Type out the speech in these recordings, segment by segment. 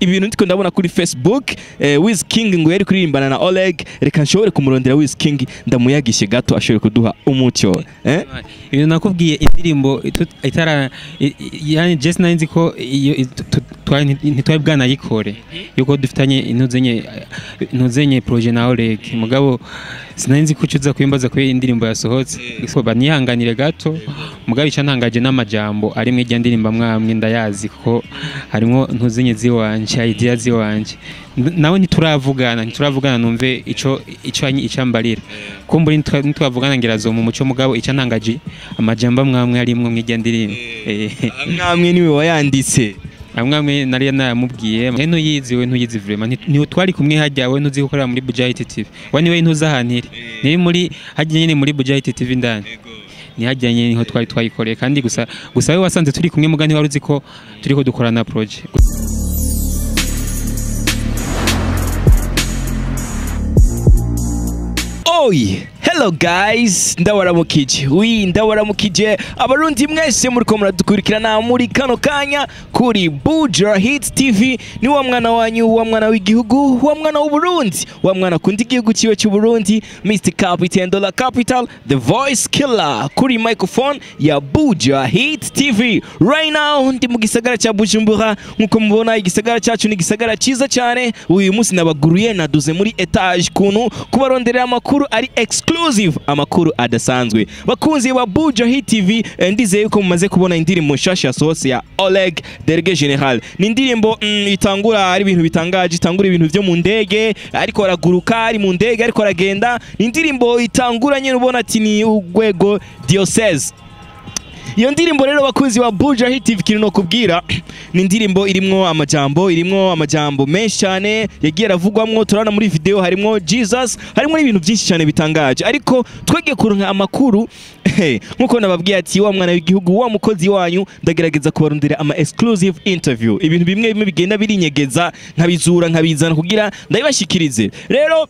Ibintu ndiko ndabona kuri Facebook, Wiz King ngo yari kuririmbana na Oleg. Reka nshobore kumurondera Wiz King, ndamuyagishe gato ashobore kuduha umucyo, eh? Ibintu nakubwiye, indirimbo itara yani just nari ko iyo ntitwari bwanayikore yuko dufitanye intuzenye projet na Oleg, mugabo sinari nzi ko ucuza kwimbaza ko indirimbo yasohotse. So banihanganire gato, mugabo ica ntangaje n'amajambo ari mu irya ndirimbo mwamwe ndayazi, kuko harimo ntuzenye ziwanje, idea ziwanje. Nawe ntituravugana numve ico icambarira kumburi, ntitwavugana ngira zo mu muco, mugabo ica ntangaje amajambo mwamwe arimwo mw'irya ndirimbo. Mwamwe niwe wayanditse? Amwe nari nayamubwiye. Mwe ntuyizi, we ntuyizi vraiment, ni twari kumwe hajya. We ntuzi gukorera muri Buja Hit TV, we niwe ntuzi ahantu iri, ni muri hajya nyine muri Buja Hit TV ndani, ni hajya nyine niho twari twayikoreye. Kandi gusa gusa we wasanze turi kumwe, mugani wari uzi ko turiko dukorana projet. Oi, hello guys, ndabaramukije. Oui, ndabaramukije abarundi mwese muriko muradukurikirana muri kano kanya kuri Buja Hit TV. Ni wa mwana wanyu, wa mwana w'igihugu, wa mwana w'Uburundi, wa mwana akunda igihugu ciwe cy'Uburundi, Mr Capital Dollar Capital, the voice killer, kuri microphone ya Buja Hit TV. Right now ndi mu gisagara cya Bujumbura. Nkuko mubona, igisagara cyacu ni igisagara cyiza cyane. Uyu munsi nabaguruye, naduze muri étage kuntu kubaronderera amakuru ari exclusive, amakuru adasanzwe. Bakunzi ba Buja Hit TV, ndizeye yuko mumaze kubona indirimbo nshasha yasohotse ya Oleg Délégué Général. Ni indirimbo itangura ari ibintu bitangaje, itangura ibintu byo mu ndege, ariko araguruka ari mu ndege, ariko aragenda. Ni indirimbo itangura nyine ubona ati ni urwego diocese. Iyo ndirimbo rero, bakunzi ba Buja Hit TV, ikintu no kubwira, ni indirimbo irimwo amajambo menshi cyane yagiye aravugwamwo. Turabona muri video harimwo Jesus, harimwo n'ibintu byinshi cyane bitangaje. Ariko twegeye kuronka amakuru, nkuko nababwiye ati wa mwana w'igihugu, wa mukozi wanyu, ndagerageza kubarondera ama exclusive interview, ibintu bimwe bimwe bigenda birinyegeza, nkabizura nkabizana kugira ndabibashikirize. Rero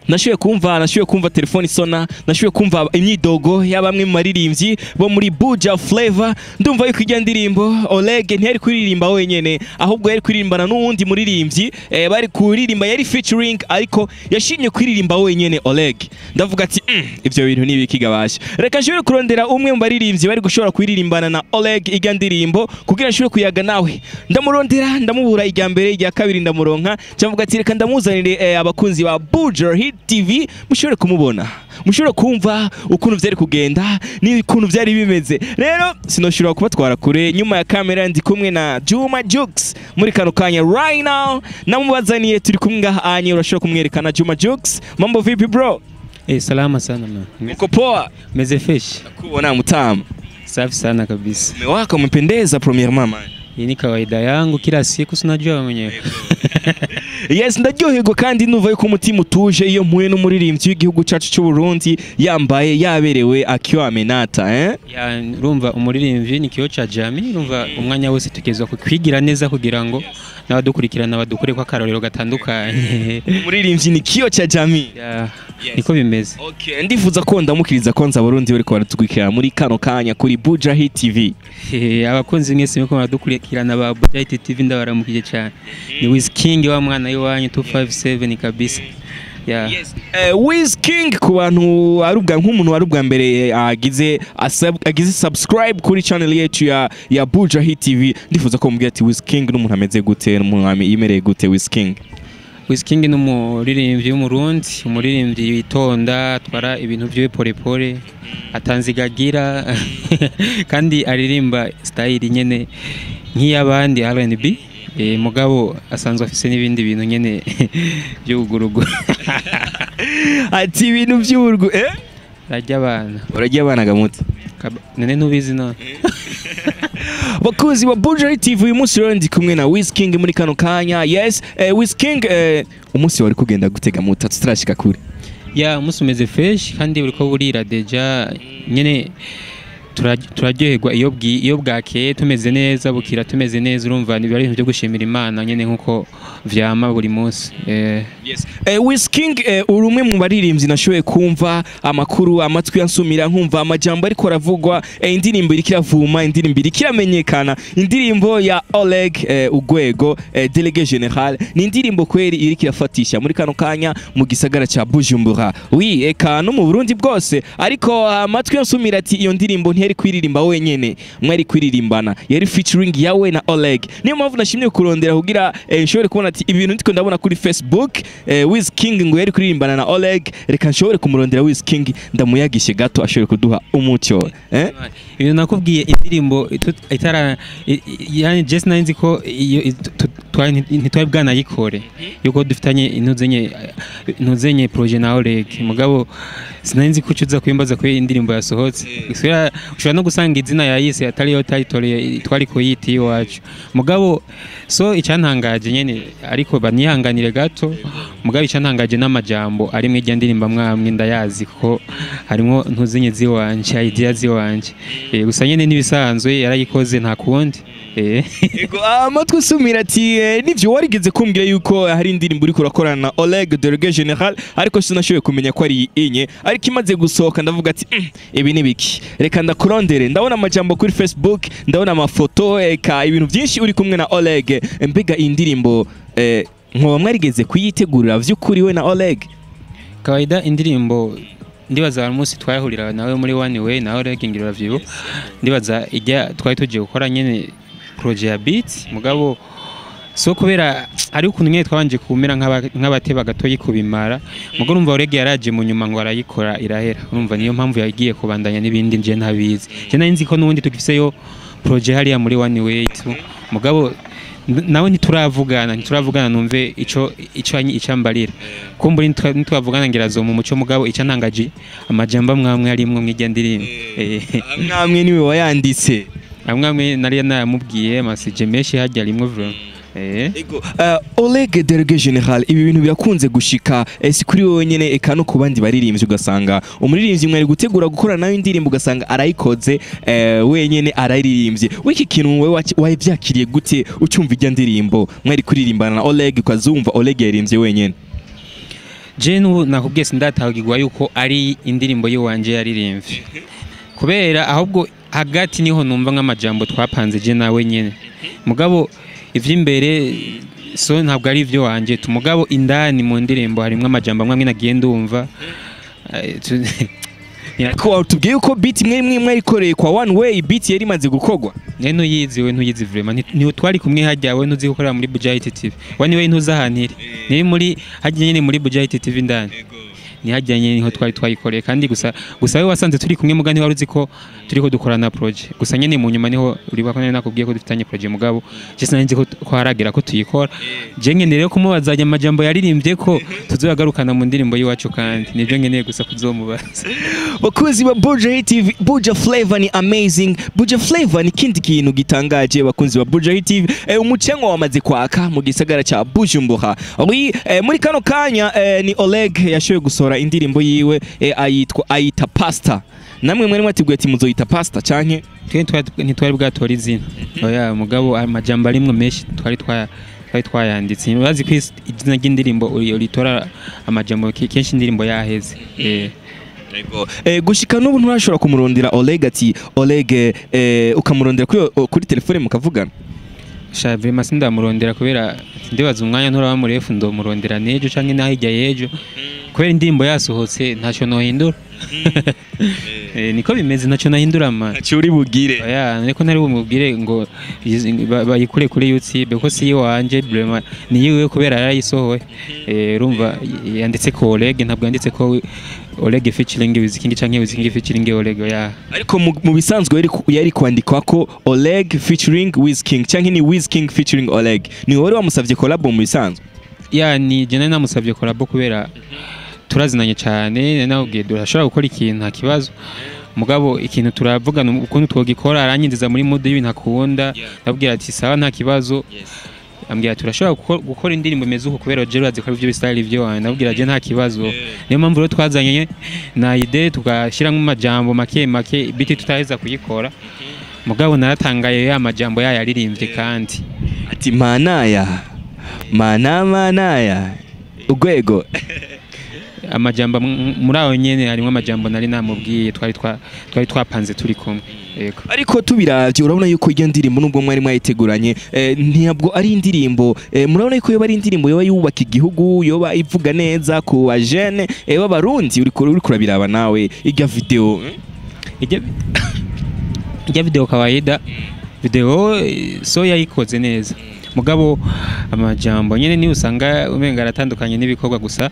nashoboye kumva telefone isona, nashoboye kumva imyidogo ya bamwe mu baririmbyi bo muri Buja Flavor. Ndumva yuko ijya ndirimbo Oleg ntiyari kuririmba wenyene, ahubwo yari kuririmbana n'uwundi muririmbyi, bari kuririmba, yari featuring, ariko yashimye kuririmba wenyene Oleg. Ndavuga ati ivyo bintu ni ibiki gabasha? Reka nshobore kurondera umwe mu baririmbyi bari gushobora kuririmbana na Oleg ijya ndirimbo kugira nshobore kuyaga nawe. Ndamurondera ndamubura, ijya mbere, ijya kabiri ndamuronka. Cyangwa ati reka ndamuzanire abakunzi ba Buja Hit TV mushobore kumubona, mushobore kumva ukuntu vyari kugenda n'ukuntu vyari bimeze. Rero sinoshobora kubatwara kure. Nyuma ya kamera ndi kumwe na Juma Jux muri kano kanya. Right now namubazaniye, turi kumwe ngaha anye, urashobora kumwerekana. Juma Jux, mambo vipi bro? Eh, salama sana man. Uko poa? Meze fresh. Kuona mtamu. Safi sana kabisa. Umewaka, umependeza premièrement man. Hii ni kawaida yangu kila siku, si unajua mwenyewe. Yes, ndaryoherwa kandi numva yuko umutima utuje iyo mpuye n'umuririmbyi w'igihugu cyacu cy'u Burundi yambaye yaberewe, akiwa amenata, eh? Ya, urumva umuririmbyi ni kioo cha jamii, urumva umwanya wose tugezwa kwigira neza kugira ngo n'abadukurikirana badukure kwa akarorero gatandukanye. Umuririmbyi ni kioo cha jamii. Ya, niko bimeze. Okay, ndifuza ko ndamukiriza kwanza abarundi bariko baratukurikirana muri kano kanya kuri Buja Hit TV. Abakunzi mwese muriko muradukurikirana ba Buja Hit TV, ndabaramukije cyane. Ni Wiz King wa mwana w'iwanyu 257 kabisa. Ya. Yes. Wiz King, ku bantu ari ubwa nk'umuntu ari ubwa mbere agize subscribe kuri channel yetu ya Buja Hit TV, ndifuza ko mubwira ati Wiz King n'umuntu ameze gute, n'umuntu yimereye gute Wiz King? Wiz King ni umuririmbyi w'Umurundi, umuririmbyi witonda, atwara ibintu vyiwe pole pole, atanzigagira, kandi aririmba style nyene nk'iy'abandi R&B, mugabo asanzwe afise n'ibindi bintu nyene by'ubugurugu. Ati ibintu by'uburgu, eh? Ararya abana. Urarya abana gamutse? None ntubizi none? Bakunzi wa Buja Hit TV, uyu munsi rero ndi kumwe na Wiz King muri kano kanya. Yes, Wiz King, umunsi wari kugenda gutega muta tutarashika kure? Ya, umunsi umeze fresh kandi buriko burira déjà nyene. Turaryoherwa iyo bwakeye tumeze neza, bukira tumeze neza. Urumva ni ibintu byo gushimira Imana nyene nkuko vyama buri munsi. Yes. Wizking, uri umwe mu baririmbyi nashoboye kumva amakuru, amatwi yansumira, nkumva amajambo ariko aravugwa, indirimbo iriko iravuma, indirimbo iriko iramenyekana, indirimbo ya Oleg, Ugwego, Délégué Général. Ni indirimbo kweri iriko irafatisha muri kano kanya mu gisagara ca Bujumbura, oui, eka no mu Burundi bwose. Ariko amatwi yansumira ati iyo ndirimbo ntiyari kwiririmba wenyene, mwari kwiririmbana, yari featuring yawe na Oleg. Niyo mpamvu nashimye kurondera kugira nshobore kubona ati ibintu ndiko ndabona kuri Facebook, Wiz King ngo yari kuririmbana na Oleg, reka nshobore kumurondera Wiz King ndamuyagishe gato ashobore kuduha umucyo. Ibintu nakubwiye, indirimbo itara yani je sinari nzi ko iyo ntitwari bwanayikore yuko dufitanye intuzenye projet na Oleg. Mugabo sinari nzi ko ucuza kuyimbaza ko indirimbo yasohotse. Ushobora no gusanga izina yayise atari yo title twari kuyita iwacu. Mugabo so icyantangaje nyene, ariko banihanganire gato, mugabo icyantangaje n'amajambo ari mu irya ndirimbo mwamwe ndayazi kuko harimo ntuzinye ziwanje, idea ziwanje. Gusa nyene nibisanzwe, yarayikoze, nta kundi. Ego, amatwi usumira ati nivyo warigeze kumbwira yuko hari indirimbo uriko urakorana na Oleg Délégué Général, ariko sinashoboye kumenya ko ari inye. Ariko imaze gusohoka ndavuga ati ibi ni biki? Reka ndakurondere." Ndabona amajambo kuri Facebook, ndabona amafoto, eka ibintu byinshi uri kumwe na Oleg. Mbega iyi ndirimbo nkoba mwarigeze kuyitegurira vy'ukuri we na Oleg? Kawaida indirimbo ndibaza hari umunsi twahurira nawe muri One Way nawe Oleg, ngira uravyibuka. Ndibaza ijya twari tugiye gukora nyene projet ya beat, mugabo so kubera hari ukuntu nyene twabanje kumera nk'abateba gatoyi kubimara. Mugabo urumva Oleg yaraje mu nyuma ngo arayikora irahera. Urumva niyo mpamvu yagiye kubandanya n'ibindi nje ntabizi. Je nari nzi ko n'ubundi tugifiseyo projet hariya muri One Way tu, mugabo nawe ntituravugana numve ico icambarira. Kumbura ntitwavugana ngira zo mu muco. Mugabo ico ntangaje, amajambo amwamwe arimwo mw'irya ndirimbo. Mwamwe niwe wayanditse? Amwamwe nari nayamubwiye, amasije menshi hajya rimwe vraiment. Ego, Oleg Délégué Général, ibi bintu birakunze gushika, si kuri wowe nyene, eka no ku bandi baririmbyi, ugasanga umuririmbyi mwari gutegura gukora nawe indirimbo ugasanga arayikoze wenyene arayiririmbye. Wiki kintu wewe wavyakiriye gute ucumva irya ndirimbo mwari kuririmbana na Oleg ukazumva Oleg yaririmbye wenyene? Je n'ubu nakubwiye sindatahugirwa yuko ari indirimbo yiwanje yaririmbye, kubera ahubwo hagati niho numva nk'amajambo twapanze je nawe nyene. Mugabo ivy'imbere so ntabwo ari ivyo wanje tu, mugabo indani mu ndirimbo harimwo amajambo amwe amwe nagiye ndumva. Ko watubwiye yuko beat imwe imwe mwarikoreye kwa One Way, beat yari imaze gukorwa. Ne ntuyizi, we ntuyizi vraiment. Ni twari kumwe hajya, we ntuzi gukorera muri Bujahit TV. One Way ntuzi ahantu iri? Ni muri hajya nyene muri Bujahit TV indani, ni hajya nyene niho twari twayikoreye. Kandi gusa we wasanze turi kumwe, muga ntiwari uzi ko turiko dukorana projet. Gusa nyene mu nyuma niho uribuka ko nari nakubwiye ko dufitanye projet, mugabo je sinari nzi ko haragera ko tuyikora. Je nkeneye rero kumubaza aya majambo yaririmbye ko tuzoyagarukana mu ndirimbo y'iwacu, kandi nibyo nkeneye gusa kuzomubaza. Bakunzi ba Buja Hit TV, Buja Flavor ni amazing. Buja Flavor ni kindi kintu gitangaje. Bakunzi ba Buja Hit TV, umucengo wamaze kwaka mu gisagara ca Bujumbura. Oui, muri kano kanya ni Oleg yashoboye gusohora indirimbo yiwe, ayitwa ayita Pasta. Namwe mwari mwateguye ati muzoyita Pasta canke? Twe ntitwari bwatora izina, oya. Mugabo amajambo arimwo menshi twari twayanditse. Bazi ko izina ry'indirimbo uritora amajambo kenshi indirimbo yaheze. Ego. Gushika n'ubu nturashobora kumurondera Oleg ati Oleg, ukamurondera kuri telefone mukavugana? Sha, vraiment sindamurondera kubera ndibaza umwanya nturaba murefu. Ndomurondera n'ejo canke n'ahirya y'ejo, kubera indirimbo yasohotse ntacyo nohindura. Niko bimeze, ntacyo nahindura man. Ntacyo uri bugire? Oya, niko ntari bumubwire ngo bayikure kuri YouTube ko si iwanje vraiment, ni yiwe kubera yarayisohoye. Urumva yanditse ko Oleg, ntabwo yanditse ko Oleg featuring Wizking canke Wizking featuring Oleg, oya. Ariko mu bisanzwe yari kwandikwa ko Oleg featuring Wizking canke ni Wizking featuring Oleg. Ni wowe wamusavye collab mu bisanzwe? Ya, ni je nari namusabye collabo kubera turazinanye cyane. Nabwiye durashobora gukora ikintu, nta kibazo. Mugabo ikintu turavugana ukuntu twogikora, aranyinjiza muri mood y'ibintu akunda. Ndabwira ati sawa, nta kibazo. Ambwira turashobora gukora indirimbo imeze uko kubera je urazi ko ari byo style byo wanjye. Ndabwira je nta kibazo. Niyo mpamvu rero twazanye na idée tugashyiramo amajambo make make, beat tutaheza kuyikora, mugabo naratangaye ya majambo yayo yaririmbye kandi. Ati manaya mana manaya urwego. Amajambo muri aho nyene harimo amajambo nari namubwiye twari twapanze turi kumwe, yego. Ariko tubiravye, urabona yuko iyo ndirimbo, nubwo mwari mwayiteguranye, ntabwo ari indirimbo, murabona yuko yoba ari indirimbo yoba yubaka igihugu, yoba ivuga neza ku bajene b'Abarundi. Uriko urabiraba nawe irya video, eh? Ijya video kawaida, video so yayikoze neza, mugabo amajambo nyene ni usanga umenga aratandukanye n'ibikorwa, gusa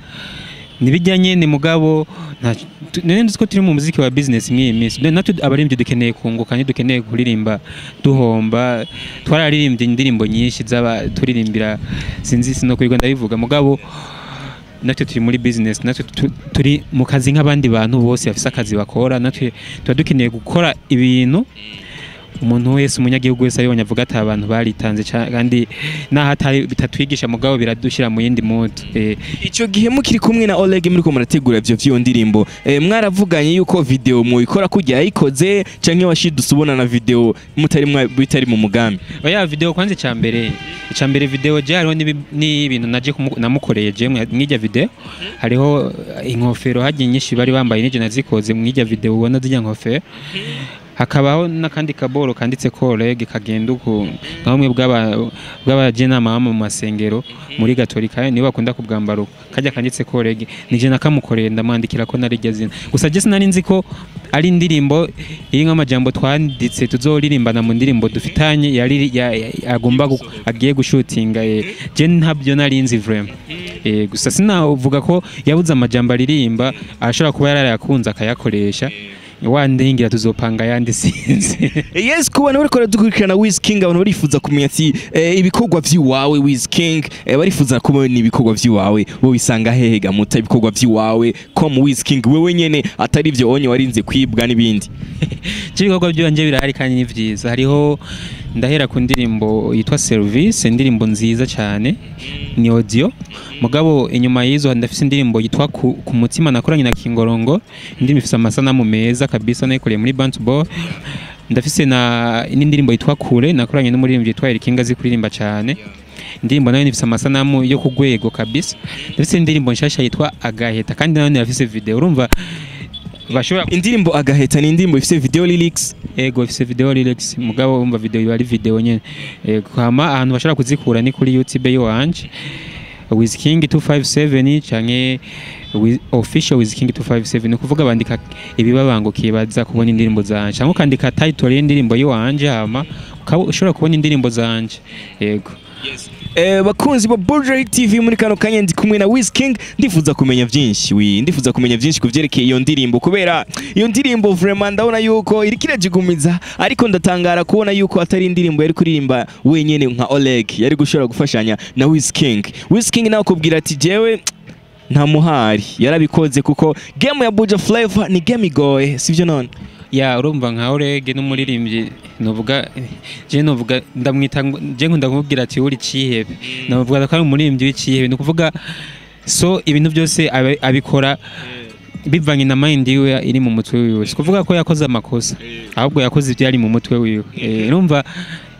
nibijya nyene. Mugabo none nzi ko turi mu muziki wa business mw'iyi minsi. None natwe abaririmbyi dukeneye kunguka, ntidukeneye kuririmba duhomba. Twararirimbye indirimbo nyinshi z'aba turirimbira, sinzi sinokwirwa ndabivuga, mugabo natwe turi muri business, natwe turi mu kazi nk'abandi bantu bose bafise akazi bakora. Natwe tuba dukeneye gukora ibintu umuntu wese, umunyagihugu wese abibonye avuga ati abantu baritanze, kandi naho atari bitatwigisha, mugabo biradushyira mu yindi mood. Ico gihe mukiri kumwe na Oleg, muriko murategura ivyo vy'iyo ndirimbo, mwaravuganye yuko video muyikora kurya yayikoze, canke washiduse ubona na video mutari bitari mu mugambi? Oya, video kwanza icambere video je hariho n'ibintu naje namukoreye je mw'irya video. Hariho inkofero hagiye nyinshi bari bambaye, nije nazikoze mw'irya video ubona zirya nkofero. Hakabaho n'akandi kaboro kanditse ko Oleg, kagenda uku nka bumwe bw'abajenama mu masengero muri Gatolika, nibo bakunda kubwambara uko. Kajya kanditse ko Oleg nije nakamukoreye, ndamwandikira ko narijya zina. Gusa je sinari nzi ko ari indirimbo iri nk'amajambo twanditse tuzoririmbana mu ndirimbo dufitanye yari agomba agiye gushutinga. Je ntabyo nari nzi vraiment. Gusa sinavuga ko yabuze amajambo aririmba, ashobora kuba yarayakunze akayakoresha, wandingira tuzopanga yandi, sinzi. Yes, ku bantu bariko baradukurikirana, Wiz King, abantu barifuza kumenya ati ibikorwa vy'iwawe Wiz King, barifuza kubona ibikorwa vy'iwawe, bo bisanga hehe gamuta ibikorwa vy'iwawe comme Wiz King wewe nyene, atari ivyo onye warinze kwibwa n'ibindi? Ibikorwa byanje birahari kandi ni vyiza. Hariho, ndahera ku ndirimbo yitwa Service, indirimbo nziza cyane, ni audio. Mugabo inyuma y'izo ndafise indirimbo yitwa ku mutima nakoranye na Kingorongo, indirimbo ifise amasanamu meza kabisa, nayikoreye muri Bantu Boy. Ndafise na n'indirimbo yitwa Kure nakoranye n'umuririmbyi yitwa Eric Kinga, azi kuririmba cyane, indirimbo nayo ifise amasanamu yo ku rwego kabisa. Ndafise indirimbo nshasha yitwa Agaheta, kandi nayo irafise video, urumva bashobora Indirimbo Agaheta ni indirimbo ifise video lyrics? Ego, ifise video lyrics, mugabo umva video iba ari video nyene. Ego, hama ahantu bashobora kuzikura ni kuri YouTube yiwanje, Wiz King 257 canke official Wiz King 257. Ni kuvuga bandika ibibabangukiye baza kubona indirimbo zanje, canke ukandika title y'indirimbo yiwanje, hama ukaba ushobora kubona indirimbo zanje, yego. Bakunzi ba Buja TV, muri kano kanya ndi kumwe na Wiz King. Ndifuza kumenya byinshi, wi ndifuza kumenya byinshi kuvyerekeye iyo ndirimbo, kubera iyo ndirimbo vraiment ndabona yuko iriko irajigumiza, ariko ndatangara kubona yuko atari indirimbo yari kuririmba wenyene nka Oleg, yari gushobora gufashanya na Wiz King. Wiz King nawe kubwira ati jewe nta muhari, yarabikoze kuko game ya Buja Flavor ni game igoye, sivyo none? Ya, urumva nka Orege n'umuririmbyi novuga, je novuga ndamwita je nkunda kumubwira ati uri cihebe, novuga ko ari umuririmbyi w'icihebe. Ni ukuvuga so ibintu byose abikora bivanye na mind yiwe iri mu mutwe wiwe. Si kuvuga ko yakoze amakosa, ahubwo yakoze ibyo yari mu mutwe wiwe. Urumva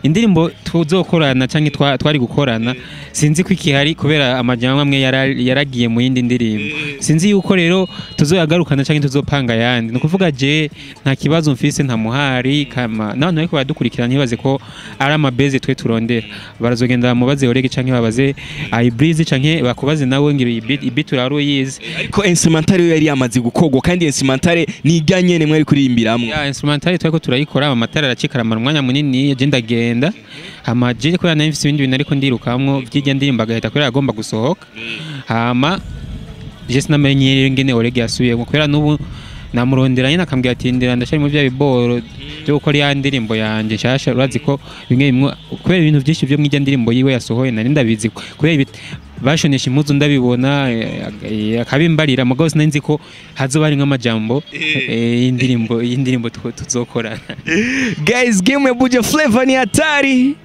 indirimbo tuzokorana canke twari gukorana, sinzi ko ikihari kubera amajambo amwe yaragiye mu yindi ndirimbo. Sinzi yuko rero tuzoyagarukana canke tuzopanga yandi. Ni ukuvuga je nta kibazo mfise, nta muhari kama n'abantu bariko baradukurikirana ntibaze ko ari amabeze twe turondera. Barazogenda bamubaze Orege canke babaze Ibreeze canke bakubaze nawe, ngira iyi beat urari uyizi. Ariko instrumental yo yari yamaze gukorwa, kandi instrumental ni ijya nyene mwari kuririmbiramwo? Ya, instrumental twariko turayikora, amatara aracika, aramara umwanya munini, je ndagenda. Hama je kubera nari mfise ibindi bintu ariko ndirukamwo vy'irya ndirimbo agahita kubera agomba gusohoka, hama je sinamenye rero ingene Orege yasubiyemo, kubera n'ubu namurondera nyine akambwira ati ndira ndashari mu bya biboro byo gukora ya ndirimbo yanje nshasha. Urazi ko bimwe bimwe kubera ibintu byinshi byo mw'irya ndirimbo yiwe yasohoye nari ndabizi, kubera bashonesha impuzu ndabibona, akabimbarira, mugabo sinari nzi ko hazoba hari nk'amajambo y'indirimbo tuzokorana. Guys, game ya Buja Flavor ni hatari.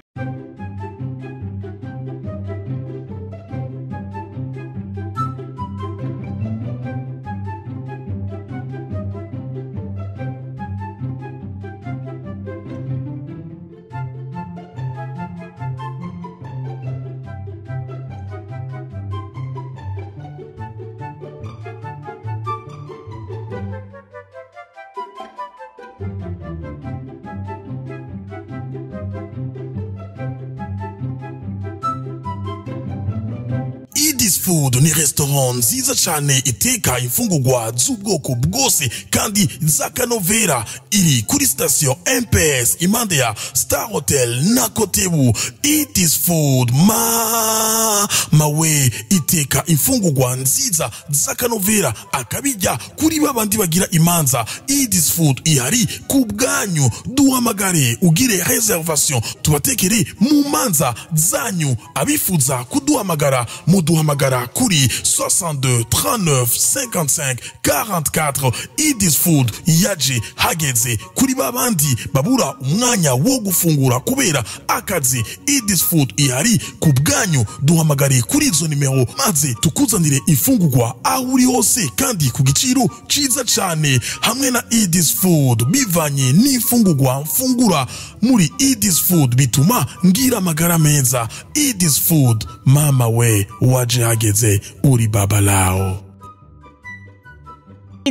Food ni restaurant nziza cyane iteka imfungurwa z'ubwoko bwose kandi z'akanovera. Iri kuri station MPS impande ya Star Hotel na Kotebu. It is Food ma mawe iteka imfungurwa nziza z'akanovera, akabijya kuri babandi bagira imanza. It is Food ihari ku bwanyu. Duhamagare ugire reservation, tubatekere mu manza zanyu. Abifuza kuduhamagara, muduhamagara kuri 62 39 55 44. It is Food yaje hageze kuri babandi babura umwanya wo gufungura kubera akazi. It is Food ihari ku bwanyu. Duhamagare kuri izo nimero maze tukuzanire imfungurwa aho uri hose kandi ku giciro ciza cyane. Hamwe na It is Food, bivanye n'imfungurwa mfungura muri It is Food bituma ngira amagara meza. It is Food, mama we, waje hageze, uri baba lao.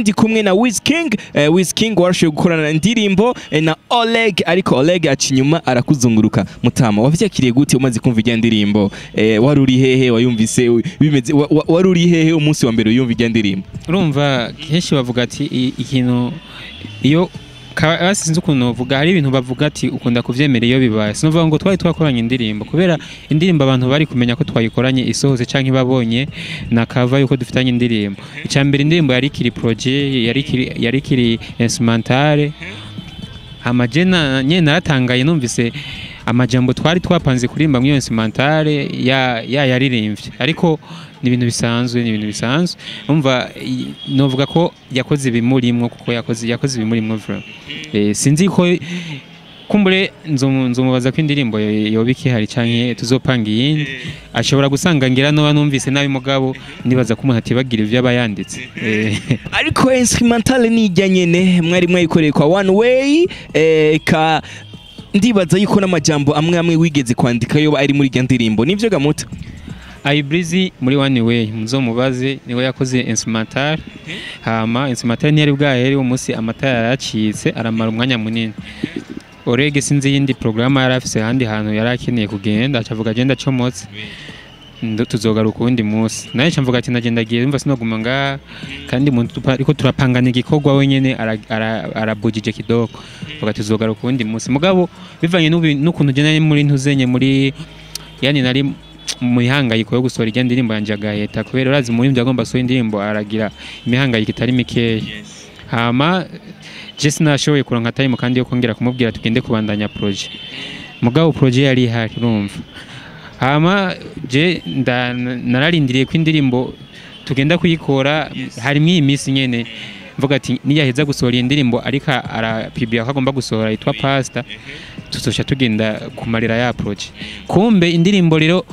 Ndi kumwe na Wiz King. Wiz King, warashoboye gukorana indirimbo na Oleg, ariko Oleg aca inyuma arakuzunguruka. Mutama, wavyakiriye gute umaze kumva irya ndirimbo? Wari uri hehe wayumvise bimeze wari uri hehe umunsi wa mbere uyumva irya ndirimbo? Urumva kenshi bavuga ati ikintu iyo basi sinzi ukuntu bavuga, hari ibintu bavuga ati ukunda kuvyemera iyo bibaye. Sinovuga ngo twari twakoranye indirimbo, kubera indirimbo abantu bari kumenya ko twayikoranye isohotse canke babonye na cover yuko dufitanye indirimbo. Icya mbere, indirimbo yari ikiri projet, yari ikiri instrumentale. Hama je nyene naratangaye numvise amajambo twari twapanze kuririmba muri iyo instrumentale ya yaririmbye, ariko ni ibintu bisanzwe, ni ibintu bisanzwe. Umva, novuga ko yakoze ibimurimwo, kuko yakoze ibimurimwo vraiment. Sinzi ko kumbure nzomubaza ko indirimbo yoba ikihari canke tuzopanga iyindi. Ashobora gusanga ngira noba numvise nabi, mugabo nibaza ko umuntu atibagira ivyo aba yanditse. Ariko instrumentale ni ijya nyene mwari mwayikoreye kwa One Way, ka ndibaza yuko n'amajambo amwe amwe wigeze kwandika yo ari muri irya ndirimbo, nivyo gamuta? Ibreezy muri One Way muzomubaze, niwe yakoze instrumental. Hama instrumental ntiyari bwahere uwo munsi, amatara yaracitse aramara umwanya munini. Orege sinzi yindi programme yari afise ahandi hantu yari akeneye kugenda, acavuga agenda acomotse, tuzogaruka uwundi munsi. Naye nca mvuga ati nagenda agiye, umva sinoguma ngaha kandi umuntu ariko turapangana igikorwa wenyene arabujije kidogo, mvuga tuzogaruka uwundi munsi. Mugabo bivanye n'ukuntu je nari muri ntuzenye muri yani nari mu mihangayiko yo gusohora irya ndirimbo yanje agaheta, kubera urazi umuririmbyi agomba asohora indirimbo aragira imihangayiko itari mikeya. Hama je sinashoboye kuronka time kandi yo kongera kumubwira tugende kubandanya projet, mugabo projet yari ihari, urumva. Hama je nararindiriye ko indirimbo tugenda kuyikora harimwo iyi minsi nyene, mvuga ati niyaheza gusohora iyi ndirimbo ariko arapibia ko agomba gusohora yitwa Pasta, tuzoca tugenda kumarira ya projet. Kumbe indirimbo rero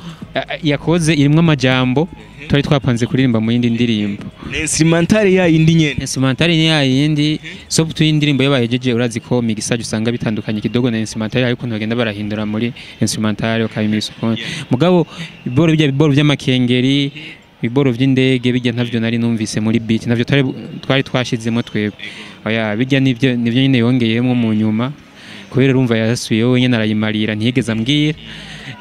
yakoze irimwo amajambo twari twapanze kuririmba mu yindi ndirimbo. Instrumentale ya yindi nyene? Instrumentale ni ya yindi. Soft y'indirimbo iyo bahejeje, urazi ko mixage usanga bitandukanye kidogo na instrumentale, ariko bagenda barahindura muri instrumentale bakabimisa ukundi. Mugabo iboro bijya biboro by'amakengeri, ibiboro by'indege bijya ntavyo nari numvise muri beat, navyo twari twashizemo twebwe. Oya, bijya nivyo nyine yongeyemo mu nyuma, kubera urumva yasubiyeho wenyine arayimarira, ntiyigeze ambwira.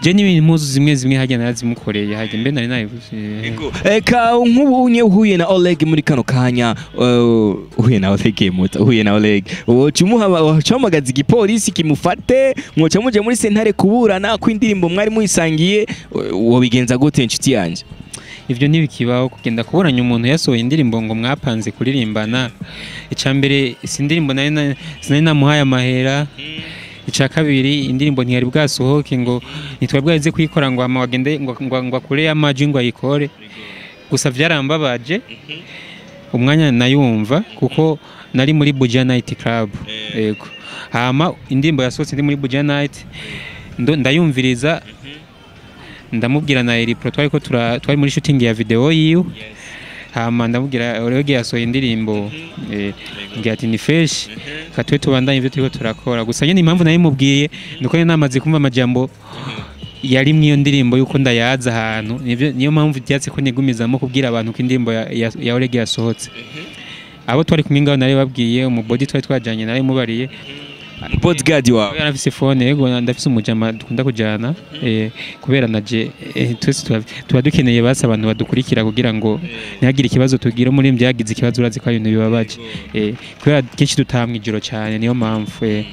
Je n'ibintu impuzu zimwe zimwe hajya narazimukoreye hajya mbe nari nabivuze. Eka nk'ubu unye uhuye na Oleg muri kano kanya, uhuye na Oleg muta, uhuye na Oleg, woca umuha, woca igipolisi kimufate, mwoca muje muri sentare kuburana ko indirimbo mwari muyisangiye, wobigenza gute inshuti yanje? Ivyo ntibikibaho kugenda kuburanya umuntu yasohoye indirimbo ngo mwapanze kuririmbana. Icya mbere, si indirimbo sinari namuhaye amahera. Icya kabiri, indirimbo ntiyari bwasohoke ngo ntitwari bwaheze kuyikora ngo hama wagende ngo akure amajwi ngo ayikore. Gusa byarambabaje umwanya nayumva, kuko nari muri Buja Night Club. Yego, hama indirimbo yasohotse ndi muri Buja Night, ndayumviriza, ndamubwira na Eri Pro, twari ko twari muri shooting ya video yiwe. Hama ndamubwira Orege yasohoye indirimbo, ngira ati ni fresh, katwe tubandanye ibyo turiko turakora. Gusa nyine impamvu nayimubwiye nuko nyine namaze kumva amajambo yari mw'iyo ndirimbo yuko ndayaza ahantu. Niyo mpamvu byatse ko nigumizamo kubwira abantu ko indirimbo ya Orege yasohotse. Abo twari kumwe ngaho nari babwiye, umubodi twari twajanye nari mubariye. Bodyguard wawe? Yarafise phone, yego, ndafise umujama dukunda kujana, kubera naje twese tuba dukeneye basi abantu badukurikira kugira ngo ntihagire ikibazo tugira muri byagize ikibazo, urazi ko ari ibintu bibabaje, kubera kenshi dutaha mw'ijoro cyane, niyo mpamvu.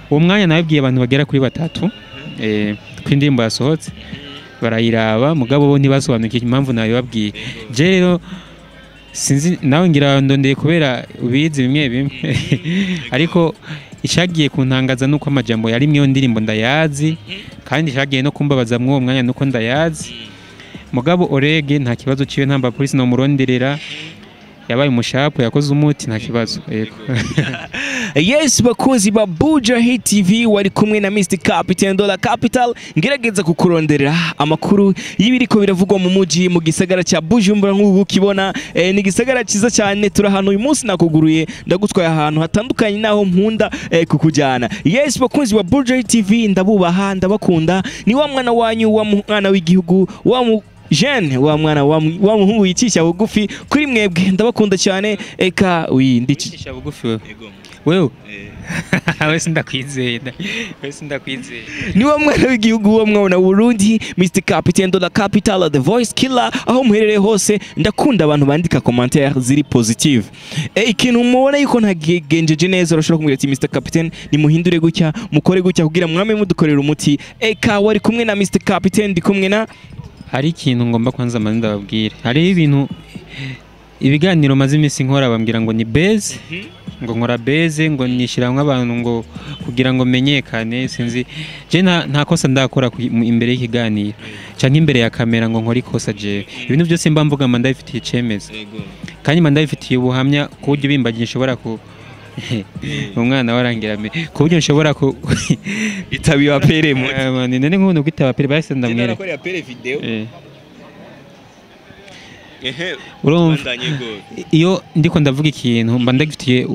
Uwo mwanya nabibwiye abantu bagera kuri batatu ko indirimbo yasohotse, barayiraba, mugabo bo ntibasobanukiwe impamvu nabibabwiye. Je rero sinzi, nawe ngira ndondeye kubera ubizi bimwe bimwe, ariko ishagiye kuntangaza nuko amajambo yari mwiyo ndirimbo ndayazi, kandi ishagiye no kumbabaza mw'uwo mwanya nuko ndayazi. Mugabo Orege nta kibazo ciwe, ntamba polisi no muronderera, yabaye umushapu, yakoze umuti, nta kibazo, yego. Yes, bakunzi ba Buja Hit TV, wari kumwe na Mr Captain Dollar Capital, ngerageza kukuronderera amakuru y'ibiriko biravugwa mu muji, mu gisagara cya Bujumbura. Nk'ubu ukibona, ni gisagara cyiza cyane. Turi ahantu uyu munsi, nakuguruye, ndagutwaye ahantu hatandukanye naho nkunda kukujyana. Yes, bakunzi ba Buja Hit TV, ndabubaha, ndabakunda. Ni wa mwana wanyu, wa mwana w'igihugu, wa mu jeune, wa mwana wa muhungu yicisha bugufi kuri mwebwe. Ndabakunda cyane. Eka wi ndici Wicisha bugufi wewe? Wewe wese ndakwizeye, wese ndakwizeye. Ni wa mwana w'igihugu, wa mwana wa Burundi, Mr Captain Dollar Capital, the voice killer. Aho muherereye hose, ndakunda abantu bandika commentaire ziri positive. Ikintu mubona yuko ntagenjeje neza, urashobora kumbwira ati: "Mr Captain, nimuhindure gutya, mukore gutya," kugira mwame mudukorera umuti. Eka wari kumwe na Mr Captain, ndi kumwe na Hari ikintu ngomba kwanza manze ndababwire. Hari ibintu, ibiganiro maze iminsi nkora, bambwira ngo ni buzz, ngo nkora buzz, ngo nishyira abantu ngo kugira ngo menyekane. Sinzi, je nta kosa ndakora imbere y'ikiganiro canke imbere ya kamera ngo nkore ikosa. Jewe ibintu byose mba mvuga mba ndabifitiye icemeza, kandi mba ndabifitiye ubuhamya, ku buryo bimbagiye nshobora ku umwana warangira ku buryo nshobora ku itabiwa pere mu Eh, man, none nk'ubu kwitaba pere bahise ndamwereka. Narakorera pere video. Ehe. Urumva? Bandanye gose. Iyo ndiko ndavuga ikintu mba ndagifitiye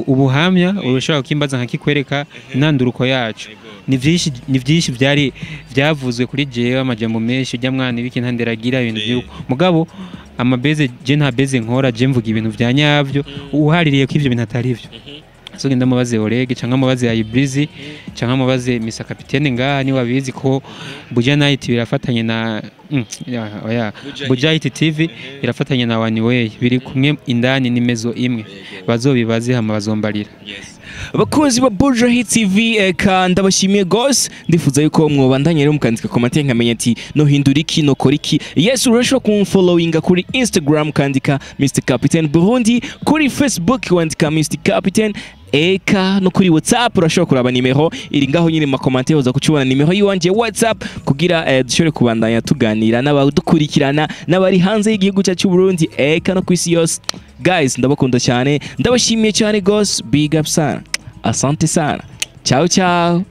ubuhamya, ushobora kukimbaza nkakikwereka intanduruko yacu. Ni byinshi byari byavuzwe kuri jewe, amajambo menshi, ujya mwana ibiki ntanderagira ibintu by'uko. Mugabo ama buzz, je nta buzz nkora, je mvuga ibintu vya nyavyo. Uhaririye ko ivyo bintu atari vyo, so genda mubaze Orege canke mubaze Ayibrizi canke mubaze Mr Capitaine ngaha, ni wabizi ko Buja Night birafatanye na ya, oya. Buja. Buja Hit TV irafatanye na One Way, biri kumwe indani, nimezo imwe, bazobibaze hama bazombarira. Abakunzi ba Buja Hit TV, eka ndabashimiye gose. Ndifuza yuko mwobandanya rero mukandika commentaire, nkamenya ati no hindura iki, no kora iki. Yes, urashobora kumfollowinga kuri Instagram, kandika Mr Captain Burundi, kuri Facebook wandika Mr Captain, eka no kuri WhatsApp urashobora kuraba nimero iri ngaho nyine mu ma commentaire, uza kucubona nimero yiwanje WhatsApp kugira dushobore kubandanya tuganira n'abadukurikirana n'abari hanze y'igihugu cyacu cy'u Burundi, eka no ku isi yose. Guys, ndabakunda cyane, ndabashimiye cyane gose. Big up sana, asante sana, ciao ciao.